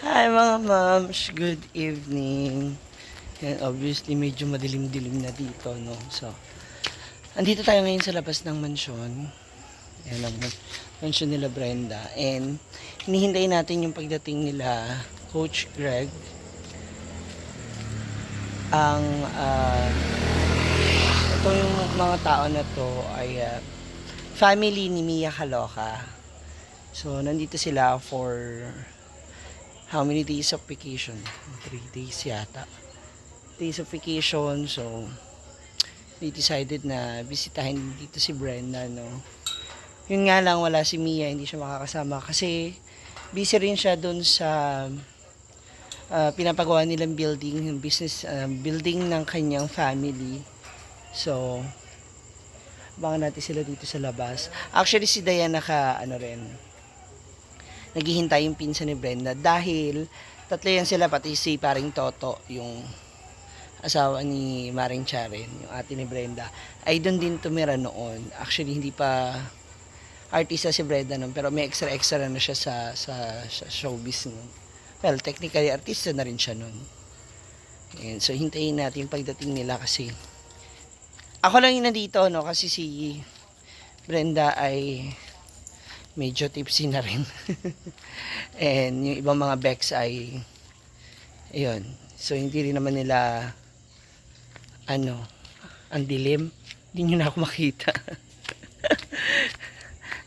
Hi mga moms, good evening. Yan, obviously medyo madilim-dilim na dito, no? So, andito tayo ngayon sa labas ng mansyon. Yan ang mansyon nila Brenda. And hinihintay natin yung pagdating nila Coach Greg. Ang ito yung mga tao na to ay family ni Mia Kaloka. So, nandito sila for how many days of vacation? 3 days yata. Days of vacation. So, they decided na bisitahin dito si Brenda, no? Yun nga lang, wala si Mia, hindi siya makakasama. Kasi, busy rin siya dun sa pinapagawa nilang building, yung business, building ng kanyang family. So, abangan natin sila dito sa labas. Actually, si Diana naghihintay yung pinsan ni Brenda dahil tatlo yan sila, pati si paring Toto, yung asawa ni Maring Charen, yung ate ni Brenda, ay doon din tumira noon. Actually, hindi pa artista si Brenda noon, pero may extra na siya sa showbiz noon. Well, technically, artista na rin siya noon. And so, hintayin natin yung pagdating nila kasi ako lang yung nandito, no? Kasi si Brenda ay medyo tipsy na rin. And yung ibang mga Bex ay ayun. So hindi rin naman nila ang dilim. Hindi nyo na ako makita.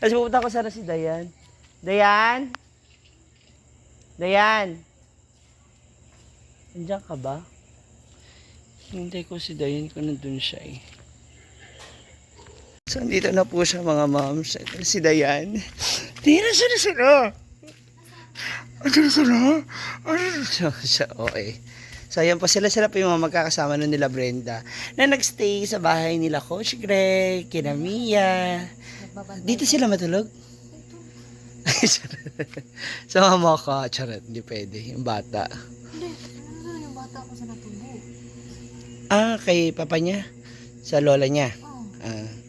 Kasi pupunta ko sana si Dayan. Dayan? Dayan? Nandiyan ka ba? Hintay ko si Dayan kung nandun siya eh. So, dito na po siya mga moms. Ito si Dayan. Tingnan siya na sila. Ito na sila. Okay. So, ayan po sila. Sila po yung mga magkakasama nun nila Brenda na nagstay sa bahay nila Coach Greg, kina Mia. Dito sila matulog? Sa mama ko. Charot. Hindi pwede. Yung bata. Hindi. Yung bata ko sa natubo. Kay papa niya? Sa lola niya? Oh.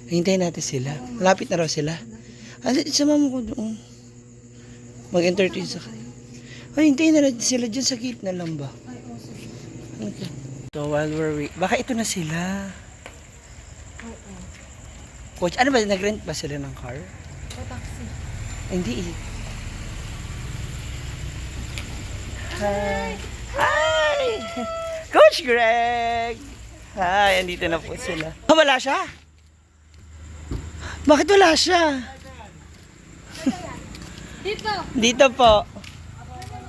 Hintayin natin sila. Malapit na raw sila. Sama mo ko doon. Mag-entertain sa kayo. Hintayin na natin sila dyan sa gate na lang ba? Okay. So while we're baka ito na sila. Coach, ano ba? Nag-rent ba sila ng car? O taxi. Hindi eh. Hi! Hi! Coach Greg! Hi, andito na po sila. Wala siya? Bakit wala siya? Dito. Dito po.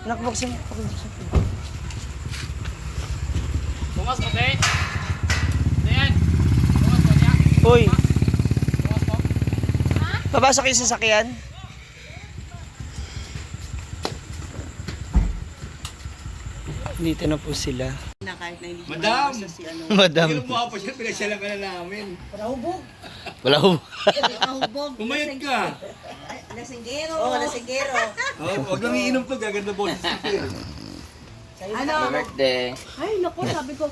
Nakbuksan po. Bumas mo, te? Ayan. Bumas mo niya? Uy, Bumas mo? papasok yung sasakyan. Dito na po sila. Madam! Madam. Hindi mo pa siya, pinagsala ka na namin. Wala ho. Umayat ka! Lasinggero. Oo, lasinggero. Huwag lang iinom to, gaganda boses ko. Ano? Birthday. Ay, naku, sabi ko.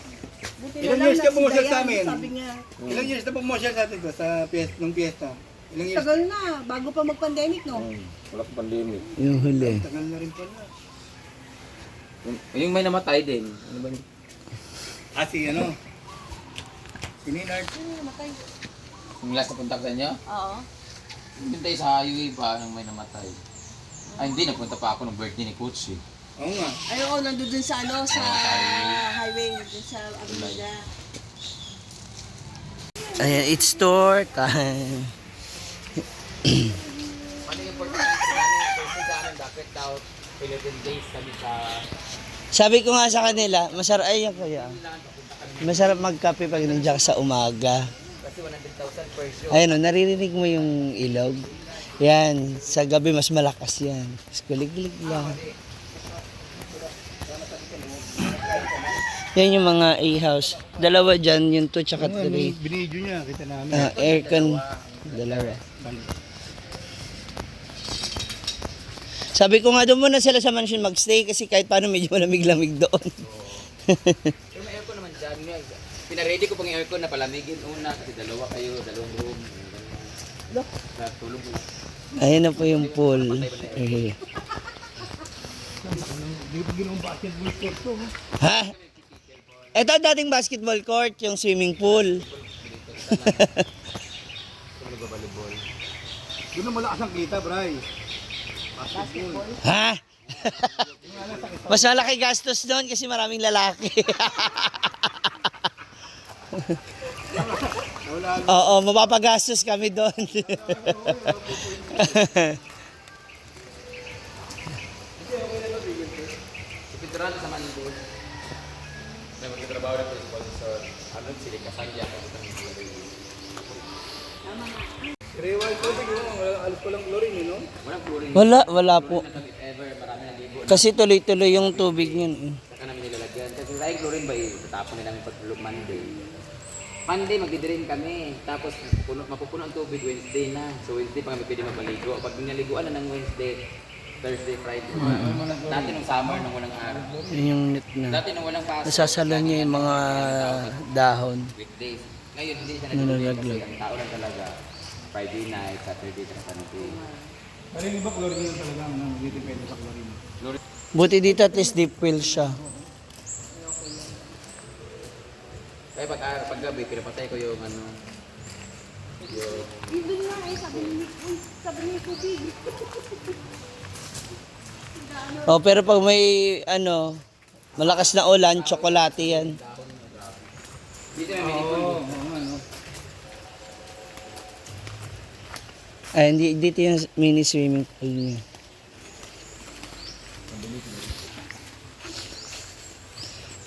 Buti Ilang na lang years ka na si pumasyal Dayan, sa amin? Sabi niya. Ilang years na pumasyal sa atin to, sa nung piyesta? Ilang years? Tagal na, bago pa mag-pandemic, no? Wala pa pandemic. Yung huli. Tagal na rin pala. Yung may namatay din. Ano ba yun? Si ano? Si Ninard. Namatay. Yung last na punta ko sa inyo? Oo. Yung tayo sa highway pa nang may namatay. Ay hindi, nagpunta pa ako ng birthday ni Coach eh. Oo nga. Ay, oo, nandun dun sa ano, sa highway, dun sa Avenida. Ayan, it's tour time. Ano yung importante sa amin? Dapat daw 11 days kami sa... Sabi ko nga sa kanila, masarap, ay yan kuya. Masarap magkape pag nandiyan ka sa umaga. Kasi 100,000 per show. Ayun o, naririnig mo yung ilog. Yan, sa gabi mas malakas yan. Kulig-kulig lang. Yan yung mga A-house. Dalawa dyan, yung 2 tsaka 3. Binidyo niya, kita namin. Aircon, dalawa. Sabi ko nga doon muna sila sa mansion magstay kasi kahit paano medyo malamig-lamig doon. Yung may aircon naman dyan. Pinaready ko pang aircon na palamigin una kasi dalawa kayo, dalawang room. Tulog. Ayan na po yung pool. Ha? Ito ang dating basketball court, yung swimming pool. Doon na malakas ang kita, Bray. Ha? Mas malaki gastos doon kasi maraming lalaki. Oo, mapapagastos kami doon. Pinturan sa Manila. May magtatrabaho na po sa sponsor. Ano sila kasangya kasi kami Rewa ito, alas ko lang chlorine, no? walang chlorine. Wala po. Kami ever, marami na libo. Kasi tuloy-tuloy yung tubig yun. Saka namin nilalagyan. Kasi sa chlorine ba tatapon nila yung pagtulog Monday. Monday, magdidirin kami. Tapos mapupuno ang tubig Wednesday na. So Wednesday pa kami pwede magmaligo. Pag naliguan na ng Wednesday, Thursday, Friday. Dati nung summer, nung walang araw. Yun yung net na. Dati nung walang pasok. Nasasalon niya yung mga dahon. Weekdays. Ngayon, hindi siya Nalalaglag. nagtuloy kasi ang tao lang talaga. Friday night, Saturday, Sunday. Pero yung iba chlorine yun talaga, hindi depende sa chlorine. Buti dito at least deep well siya. Kaya pag gabi, pinapatay ko yung ano, yung Doon nga eh, sabi ni Tubig. Oh, pero pag may ano, malakas na ulan, tsokolate yan. dito may minipon. Ay, hindi dito yung mini swimming pool niya.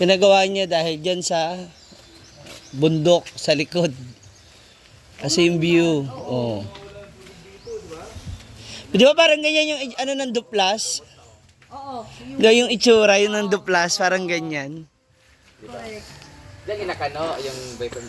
Pinagawa niya dahil dyan sa bundok sa likod. Kasi yung view. Oh. Di ba parang ganyan yung ano ng duplas? Oo. Yung itsura yun ng duplas, parang ganyan. Diyan inakano, yung boyfriend.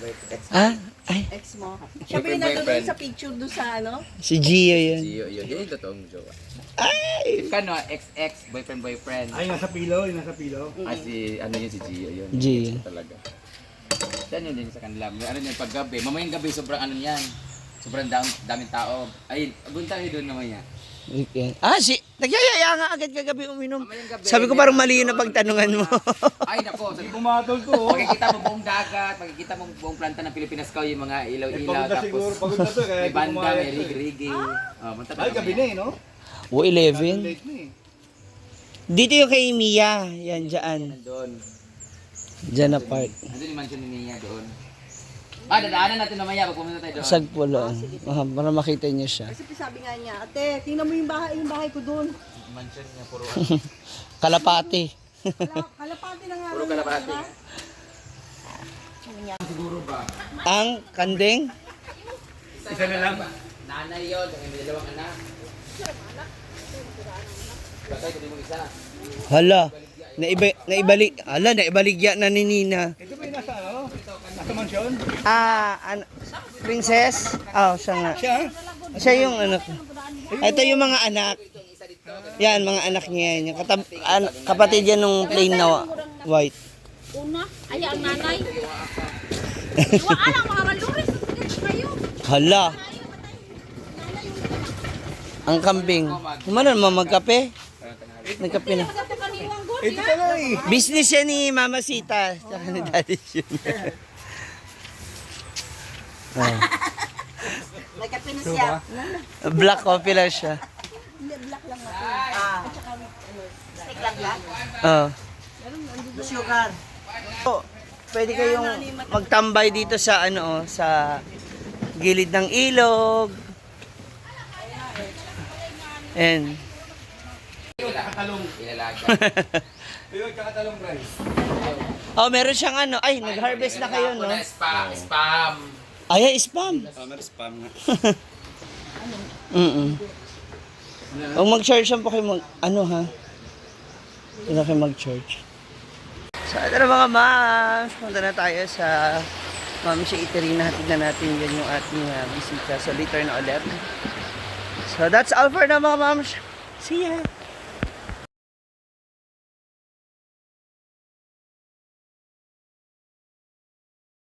Ah? Ay, Ex mo. Siya ba yung nandun sa picture doon sa ano? si Gio yun. Gio, yun yung totoong jowa. Ay! Kano, ex, boyfriend. Ay, nasa pilo, yung nasa pilo. Si, ano yun, si Gio yun. Gio. Talaga. Yan yun din sa kanila. Ano yun, paggabi. Mamayang gabi, sobrang ano yan. Sobrang daming tao. Ay, bunta yun doon naman yan. Weekend. Nagyayaya nga agad kagabi uminom. Mamayang gabi. Sabi ko parang mali yun na pagtanungan mo. Ay, nako. Sabi ko, Pumatol ko. makikita mo buong dagat, makikita mo buong planta ng Pilipinas Cow, yung mga ilaw-ilaw, Pagod na siguro, tapos pagod na to. Kaya may hindi banda, pumayag may to. rig-rigging. Oh, punta Ay, gabi na eh, no? O, 11. Late na eh. Dito yung kay Mia. Yan, dyan. Nandun. Dyan na part. Nandun yung mansion ni Nia doon. Dadaanan natin mamaya pag pumunta tayo doon. Sagpulo. Para makita niyo siya. Kasi sabi nga niya, ate, tingnan mo yung bahay ko doon. Mansion niya, puro Kalapati. Kalapati na nga. puro kalapati. Siguro ba? Ang kandeng. Isa na lang. Nanay yun, may dalawang anak. Patay ko din mo isa. Hala. Naibaligya na ni Nina. Ito ba yung nasa ano? Nasa mansyon? Princess? Siya nga. Siya? Siya yung anak. Ito yung mga anak. Yan, mga anak niya yan. Yung kapatid yan nung plain na white. Una, ay ang nanay. Wala mga maluris. Kayo. Hala. Ang kambing. Kumano naman magkape? Nagkape na. Ito ka na eh. Business yan ni Mama Sita. Saka ni Daddy Junior. May kape na siya. Black coffee lang siya. Hindi, black lang natin. At saka, ano, steak lang yan. Sugar. Pwede kayong magtambay dito sa sa gilid ng ilog. And Kakatalong. Ilalaga. Ayun, kakatalong, Bray. meron siyang nag-harvest na kayo, no? Spam. Ay, spam. Spam nga. Kung mag-charge lang po kayo ha? Kung kayo mag-charge. So, ito na mga ma'ams. Punta na tayo sa Ma'am Eatery na hatid na natin yan yung ating bisita. So, later na ulit. So, that's all for now mga ma'ams. See ya!